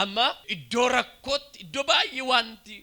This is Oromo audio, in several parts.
Amma iddoo rakkootti, iddoo baay'ee wanti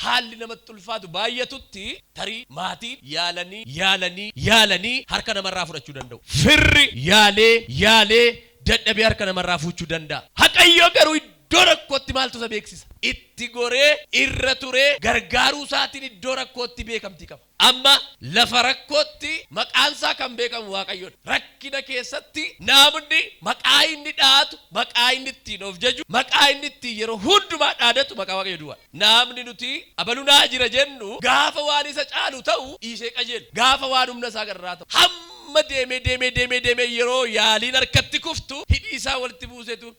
haalli namatti ulfaatu baay'atutti, tarii maatiin yaalanii yaalanii yaalanii harka namarraa fudhachuu danda'u. Firri yaalee yaalee dadhabee harka namarraa fuuchuu danda'a. Waaqayyo garuu iddoo rakkootti maaltu isa beeksisa? Itti goree, irra turee, gargaaruu isaatiin iddoo rakkootti beekamtii qaba. Amma lafa rakkootti maqaan isaa kan beekamu Waaqayyoodha. Rakkina keessatti namni maqaa inni dhaatu, maqaa inni ittiin of jaju, maqaa inni ittiin yeroo hundumaa dhaadatu maqaa Waaqayyo duwwaadha. Namni nuti abalunaa jira jennu gaafa waan isa caalu ta'u dhiisee qajeelu. Gaafa waan humna isaa garraa ta'u. Hamma deemee deemee deemee deemee yeroo yaaliin harkatti kuftu hidhii isaa walitti buusetu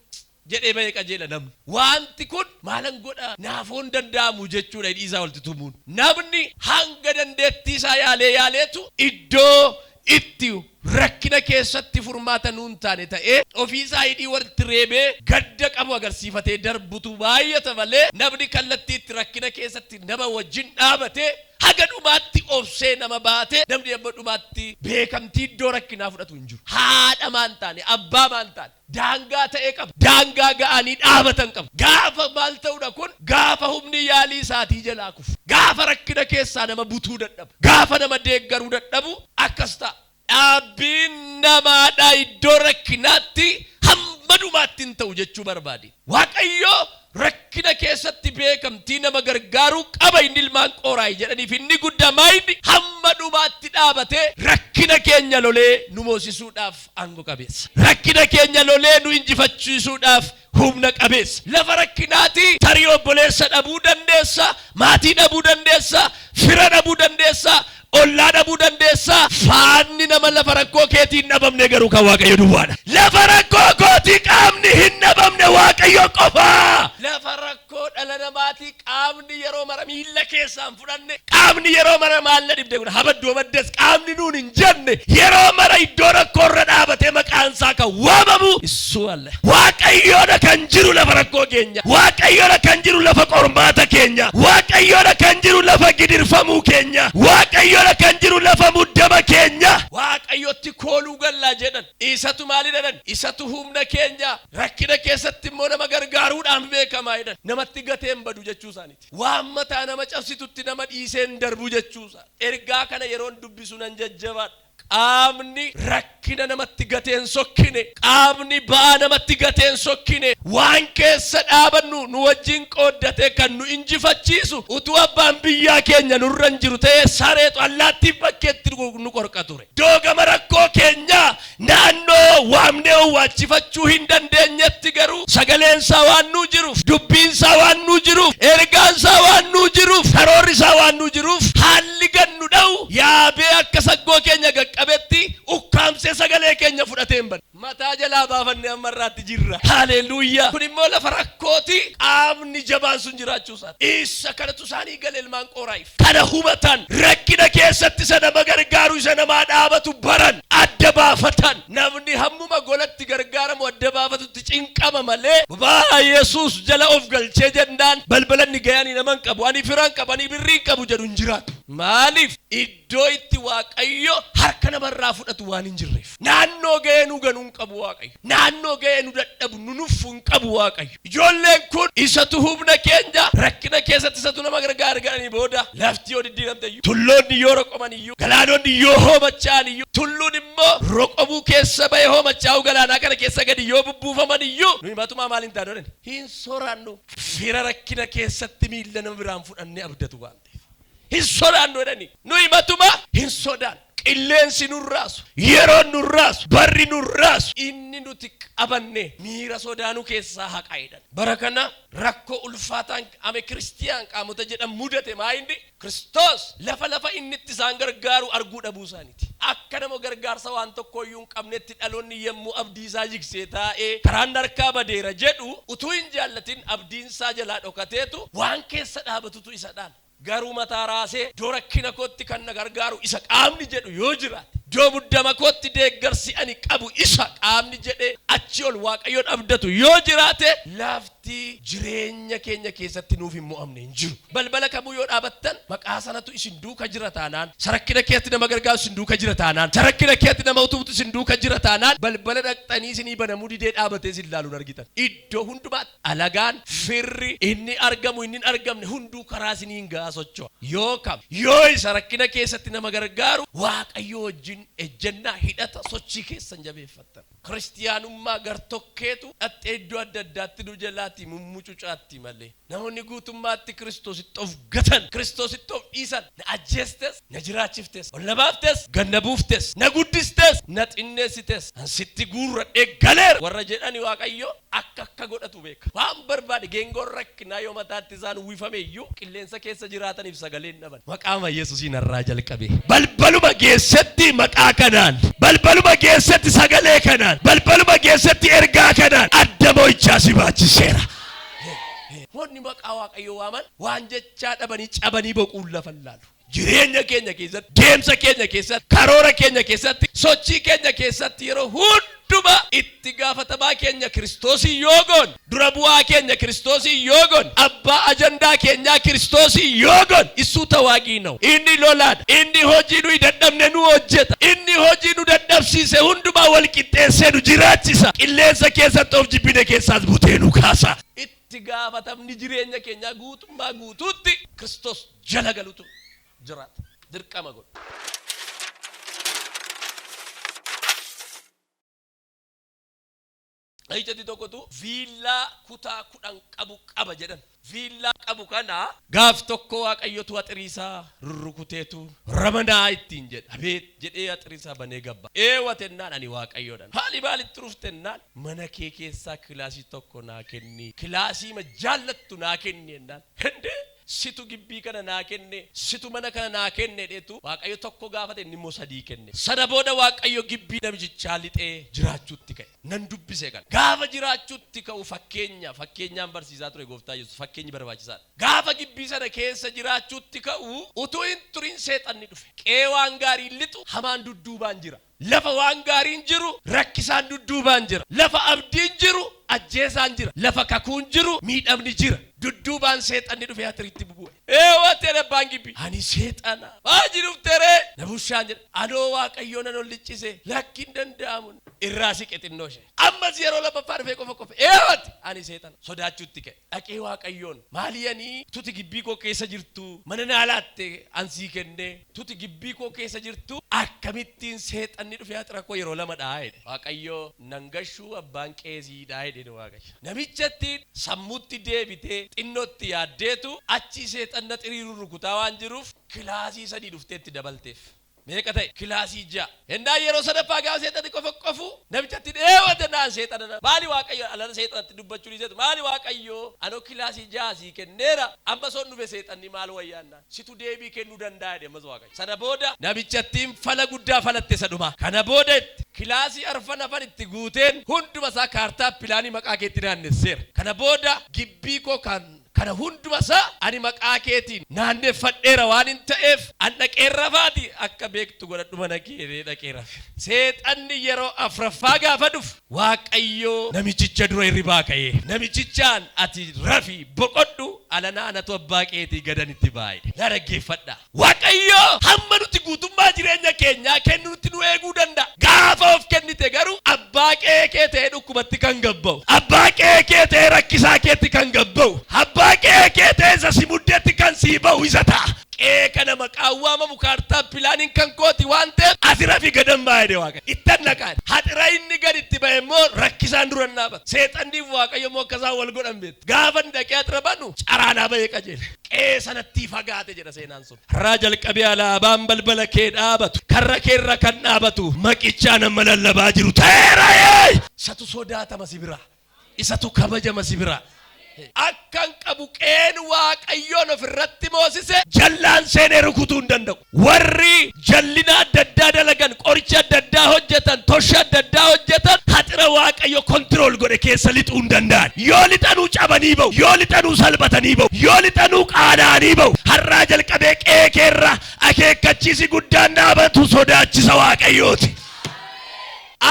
jedhee bahee qajeela namni. Wanti kun maalan godha, naafoon danda'amu jechuudha hidhii isaa walitti tumuun. Namni hanga dandeettii isaa yaalee yaaleetu iddoo itti rakkina keessatti furmaata nuun taane ta'ee ofiisaa hidhii walitti reebee gadda qabu agarsiifatee darbutu baay'ata malee, namni kallattii itti rakkina keessatti nama wajjin dhaabatee haga dhumaatti obsee nama baate, namni hamma dhumaatti beekamtii iddoo rakkinaa fudhatu hin jiru. Haadha maan taane, abbaa maan taane, daangaa ta'e qabu. Daangaa ga'anii dhaabatan qabu. Gaafa maal ta'uudha kun? Gaafa humni yaalii isaatii jalaa kufu. Gaafa rakkina keessaa nama butuu dadhabu. Gaafa nama deeggaruu dadhabu akkas ta'a. Dhaabbiin namaadha iddoo rakkinaatti hamma dhumaatti hin ta'u jechuu barbaade. Waaqayyo rakkina keessatti beekamtii nama gargaaruu qaba. Inni ilmaan Qooraayi jedhaniif inni guddaa maayini hamma dhumaatti dhaabatee rakkina keenya lolee nu moosisuudhaaf aangoo qabeessa. Rakkina keenya lolee nu injifachiisuudhaaf humna qabeessa. Lafa rakkinaati tarii obboleessa dhabuu dandeessa, maatii dhabuu dandeessa, fira dhabuu dandeessa, ollaa dhabuu dandeessa. Faanni nama lafa rakkoo keetii hin dhabamne garuu kan Waaqayyo duwwaadha. Lafa rakkoo kootii qaamni hin dhabamne Waaqayyo qofa. Lafa rakkoo dhala namaatii qaamni yeroo mara miilla keessaan fudhanne, qaamni yeroo mara maalla dhibde kun habaddu habaddes qaamni nuun hin jenne, yeroo mara iddoo rakkoo irra dhaabatee maqaan isaa kan waamamu isuu alla. Waaqayyoodha kan jiru lafa rakkoo keenya. Waaqayyoodha kan jiru lafa qormaata keenya. Waaqayyoodha kan jiru lafa gidirfamuu keenya. Waaqayyoodha kan jiru lafa muddama keenya. Waaqayyotti kooluu gallaa jedhan. Isatu maali jedhan? Isatu humna keenya. Rakkina keessatti immoo nama gargaaruudhaan beekamaa jedhan. Namatti gateen badu jechuu isaaniiti. Waan mataa nama cabsitutti nama dhiiseen darbu jechuu isaa. Ergaa kana yeroon dubbisu nan jajjabaadha. Qaamni rakkina namatti gateen sokkine, qaamni ba'aa namatti gateen sokkine, waan keessa dhaabannu nu wajjin qooddatee kan nu injifachiisu, utuu abbaan biyyaa keenya nurra hin jiru ta'ee sareetu allaattiin bakkeetti nu qorqa ture. Doogama rakkoo keenyaa naannoo waamnee owwaachifachuu hin dandeenyetti garuu sagaleen isaa waan nuu jiruuf, dubbiin isaa waan nuu jiruuf, ergaan isaa waan nuu jiruuf, karoorri isaa waan nuu jiruuf, haalli gannu dha'u yaabee akka saggoo keenya qaqqabetti ukkaamsee sagalee keenya fudhatee hin badne. Mataa jalaa baafannee amma irraatti jirra. Haleluuyaa! Kun immoo lafa rakkooti qaamni jabaan sun jiraachuu isaati. Isa kanatu isaanii gale ilmaan Qooraayiif. Kana hubatan, rakkina keessatti isa nama gargaaru, isa namaa dhaabatu baran, adda baafatan. Namni hammuma golatti gargaaramu adda baafatutti cinqama malee, baa Yesuus jala of galchee jennaan balbala inni ga'anii nama hin qabu, ani fira hin qabu, ani birrii hin qabu jedhu hin jiraatu. Maaliif? Iddoo itti Waaqayyo harka namarraa fudhatu waan hin jirreef. Naannoo ga'ee nu ganuu hin qabu Waaqayyo. Naannoo ga'ee nu dadhabu, nu nuffu hin qabu Waaqayyo. Ijoolleen kun isatu humna keenya, rakkina keessatti isatu nama gargaara jedhanii booda, lafti yoo diddiiramte iyyuu, tulloonni yoo roqoman iyyuu, galaanonni yoo hoomacha'an iyyuu, tulluun immoo roqomuu keessa ba'ee hoomacha'uu galaanaa kana keessa gadi yoo bubbuufaman iyyuu, nuyi matumaa maal hin taanu? Hin soraannu. Fira rakkina keessatti miilla nama biraan fudhannee abdatu waan ta'eef. Hin sodaannu jedhanii. Nuyi matumaa hin sodaannu. Qilleensi nurraasu, yeroon nurraasu, barri nurraasu, inni nuti qabanne miira sodaanuu keessaa haqa jedhan. Bara kana rakkoo ulfaataan ame Kiristiyaan qaamota jedhan mudate maa inni Kiristoos lafa inni itti isaan gargaaru arguu dhabuu isaaniiti. Akka nama gargaarsa waan tokko iyyuu hin qabnetti dhaloonni yommuu abdii isaa jigsee taa'ee karaan harkaa badeera jedhu, utuu hin jaallatin abdiin isaa jalaa dhokateetu waan keessa dhaabatutu isa dhaala. Garuu mataa raasee iddoo rakkina kootti kan na gargaaru isa qaamni jedhu yoo jiraate, iddoo muddama kootti deeggarsi ani qabu isa qaamni jedhee achi ol Waaqayyoon abdatu yoo jiraate, lafti Wanti jireenya keenya keessatti nuuf hin mo'amne hin jiru. Balbala kamuu yoo dhaabattan maqaa sanatu isin duuka jira taanaan, sarakkina keetti nama gargaaru isin duuka jira taanaan, sarakkina keetti nama utubutu isin duuka jira taanaan, balbala dhaqxanii isinii banamuu didee dhaabatee isin ilaaluun argitan. Iddoo hundumaatti alagaan, firri, inni argamu inni hin argamne hunduu karaa isiniin gahaa socho'a. Yoo kam yoo isa rakkina keessatti nama gargaaru Waaqayyo wajjin ejjennaa hidhata sochii keessan jabeeffattan. Kiristiyaanummaa gartokkeetu dhaxxee iddoo adda addaatti nu jalaatii mummucucaatti malee. Namoonni guutummaatti Kiristoositti of gatan, Kiristoositti of dhiisan, na ajjeestes, na jiraachiftes, ol na baaftes, gad na buuftes, na guddistes, na xinneessites, an sitti guurradhee galeera warra jedhani Waaqayyo akka akka godhatu beeka. Waan barbaade geengoon rakkinaa yoo mataatti isaan uwwifame iyyuu qilleensa keessa jiraataniif sagalee hin dhaban. Maqaama Yesuusiin har'aa jalqabee balbaluma geessetti maqaa kanaan, balbaluma geessetti sagalee kanaan, balbaluma geessetti ergaa kanaan adda mo'ichaa si baachiseera. Namoonni maqaa Waaqayyoo waaman waan jechaa dhabanii cabanii boquun lafa hin laalu. Jireenya keenya keessatti, deemsa keenya keessatti, karoora keenya keessatti, sochii keenya keessatti yeroo hundumaa itti gaafatamaa keenya Kiristoosiin yoo goone, dura bu'aa keenya Kiristoosiin yoo goone, abbaa ajandaa keenyaa Kiristoosiin yoo goone, እሱ ተዋጊ ነው. Inni lolaadha. Inni hojii nuyi dadhabne nu hojjeta. Inni hojii nu dadhabsiise hundumaa wal qixxeessee nu jiraachisa. Qilleensa keessatti of jibbine keessaas butee nu kaasa. Itti gaafatamni jireenya keenyaa guutummaa guutuutti Kiristoos jala galutu jiraata. Dirqama godhu. Dhahichatti tokkotu viillaa kutaa 10 qabu qaba jedhan. Viillaa qabu kana gaaf tokko Waaqayyotu haxirii isaa rurrukuteetu ramanaa ittiin jedha. Abeet jedhee haxirii isaa banee gabba. Eewa tennaan ani Waaqayyoodha. Haali maalitti ruftennaan mana kee keessaa kilaasii tokko naa kenni. Kilaasii ma jaallattu naa kenni jennaan. Hindee situ gibbii kana naa kenne, situ mana kana naa kenne jedheetu Waaqayyo tokko gaafate, inni immoo sadii kenne. Sana booda Waaqayyo gibbii namicichaa lixee jiraachuutti ka'e. Nan dubbise kana. Gaafa jiraachuutti ka'u fakkeenya, fakkeenyaan barsiisaa ture Gooftaa Yesuus, fakkeenyi barbaachisaadha. Gaafa gibbii sana keessa jiraachuutti ka'u utuu hin turin seexanni dhufe. Qe'ee waan gaariin lixu hamaan dudduubaan jira. Lafa waan gaariin jiru rakkisaan dudduubaan jira. Lafa abdiin jiru ajjeesaan jira. Lafa kakuun jiru miidhamni jira. Dudduubaan seexanni dhufee hatiritti bubu'e. Eewwatti jedhe abbaan gibbii. Ani seexana. Maaji dhufteree? Na bushaan jedhe. Anoo Waaqayyoo nan ol liccise. Lakki hin danda'amu. Irraa siqe xinnoo ishee. Ammas yeroo lammaffaa dhufee qofa qofa. Eewwatti ani seexana. Sodaachuutti ka'e. Dhaqee Waaqayyoon, Maalii ani tuti gibbii koo keessa jirtu mana naa laatte an sii kennee, tuti gibbii koo keessa jirtu akkamittiin seexanni dhufee haxira koo yeroo lama dha'a jedhe. Waaqayyo, Nan gashuu abbaan qeesiidha jedheen Waaqayyo. Namichattiin sammuutti deebitee xinnootti yaaddeetu achii seexanna xirii rurrukutaa waan jiruuf kilaasii sadii dhuftee itti dabalteef. Meeqa ta'e? Kilaasii 6. Ennaa yeroo sadaffaa gaafa seexanni qofoqqofu namichatti dheewate naan seexana na maali Waaqayyo alana seexanatti dubbachuu dhiiseetu maali Waaqayyo anoo kilaasii 6 sii kenneera amma soon dhufe seexanni maal wayyaannaan situ deebii kennuu danda'a jedhe ammas Waaqayyo. Sana booda namichattiin fala guddaa falatte isa dhumaa. Kana booda itti kilaasii arfan hafan itti guuteen hunduma isaa kaartaa pilaanii maqaa keetti naannesseera. Kana booda gibbii koo kan Kana hunduma isaa ani maqaa keetiin naanneffadheera waan hin ta'eef, an dhaqeen rafaati akka beektu godhadhu mana kee jedhee dhaqee rafe. Seexanni yeroo afraffaa gaafa dhufu, Waaqayyo namichicha dura hirribaa ka'ee, namichichaan ati rafi boqodhu, alana anatu abbaa keetii gadan itti ba'a jedhe. Naa dhaggeeffadhaa. Waaqayyo hamma nuti guutummaa jireenya keenyaa kennutti nu eeguu danda'a. Gaafa of kennite garuu abbaa qe'ee kee ta'ee dhukkubatti kan gad ba'u, abbaa qe'ee kee ta'ee rakkisaa keetti kan gad ba'u, abbaa qe'ee kee ta'ee isa si muddetti kan sii ba'u isa ta'a. Qe'ee kana maqaan waamamu kaartaan pilaaniin kan kooti waan ta'eef ati rafi gadan ba'a jedhe Waaqayyo. Ittan dhaqaa jedhe. Haxira inni gad itti ba'e immoo rakkisaan dura hin dhaabatu. Seexanniif Waaqayyo immoo akka isaan wal godhan beektu. Gaafa inni dhaqee haxira banu caraanaa ba'ee qajeele. Qe'ee sanattii fagaate jedha seenaan sun. Har'aa jalqabee alaabaan balbala kee dhaabatu, karra keerra kan dhaabatu maqichaan amma lallabaa jiru ta'eera. Yee! Isatu sodaatama si biraa. Isatu kabajama si biraa. Akkan qabu qe'een Waaqayyoon of irratti moosise jallaan seenee rukutuu hin danda'u. Warri jallina adda addaa dalagan, qoricha adda addaa hojjetan, tosha adda addaa hojjetan haxira Waaqayyo control godhe keessa lixuu hin danda'an. Yoo lixanuu cabanii ba'u, yoo lixanuu salphatanii ba'u, yoo lixanuu qaana'anii ba'u. Har'aa jalqabee qe'ee keerra akeekkachiisi guddaan dhaabatu sodaachisa Waaqayyooti.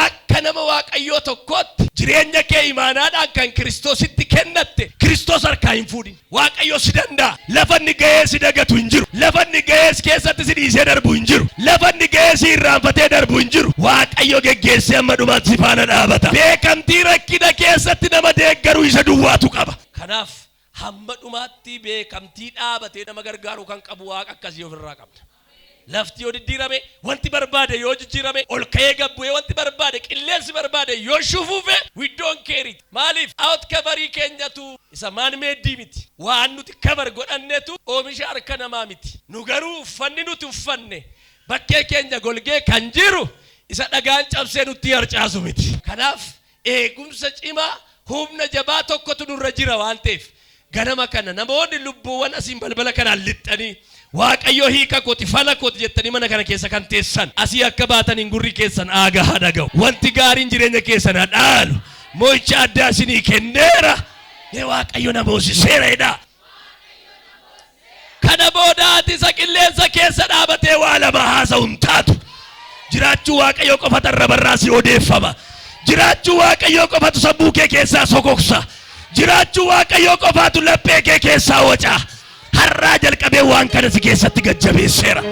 Akka Nama Waaqayyoo tokkootti jireenya kee imaanaadhaan kan Kiristoositti kennatte Kiristoos harkaa hin fuudhin. Waaqayyo si danda'a. Lafa inni ga'ee si dagatu hin jiru. Lafa inni ga'ee si keessatti si dhiisee darbu hin jiru. Lafa inni ga'ee si irraanfatee darbu hin jiru. Waaqayyo geggeessee hamma dhumaatti si faana dhaabata. Beekamtii rakkina keessatti nama deeggaru isa duwwaatu qaba. Kanaaf hamma dhumaatti beekamtii dhaabatee nama gargaaru kan qabu Waaqa akkasii ofirraa qabna. Lafti yoo diddiirame, wanti barbaade yoo jijjiirame, ol ka'ee gad bu'ee wanti barbaade, qilleensi barbaade yoo shufuufe, we don't care it. Maaliif? Out coverii keenyatu isa man made miti. Waan nuti cover godhannetu oomisha harka namaa miti. Nu garuu uffanni nuti uffanne bakkee keenya golgee kan jiru isa dhagaan cabsee nutti harcaasu miti. Kanaaf eegumsa cimaa, humna jabaa tokkotu nurra jira waan ta'eef, ganama kana namoonni lubbuuwwan asiin balbala kanaan lixxanii, "Waaqayyo hiika kooti, fala kooti" jettanii mana kana keessa kan teessan, asii akka baataniin gurri keessan aagaa haa dhaga'u. Wanti gaariin jireenya keessan haa dhaalu. Mo'icha addaa isinii kenneera. Mee "Waaqayyo na moosiseera" jedhaa. Kana booda ati isa qilleensa keessa dhaabatee waa lama haasa'u hin taatu. Jiraachuu Waaqayyoo qofatu arrabarraa si odeeffama. Jiraachuu Waaqayyoo qofatu sammuu kee keessaa sokoksa. Jiraachuu Waaqayyoo qofaatu laphee kee keessaa waca. Har'aa jalqabee waan kana si keessatti gajjabeesseera.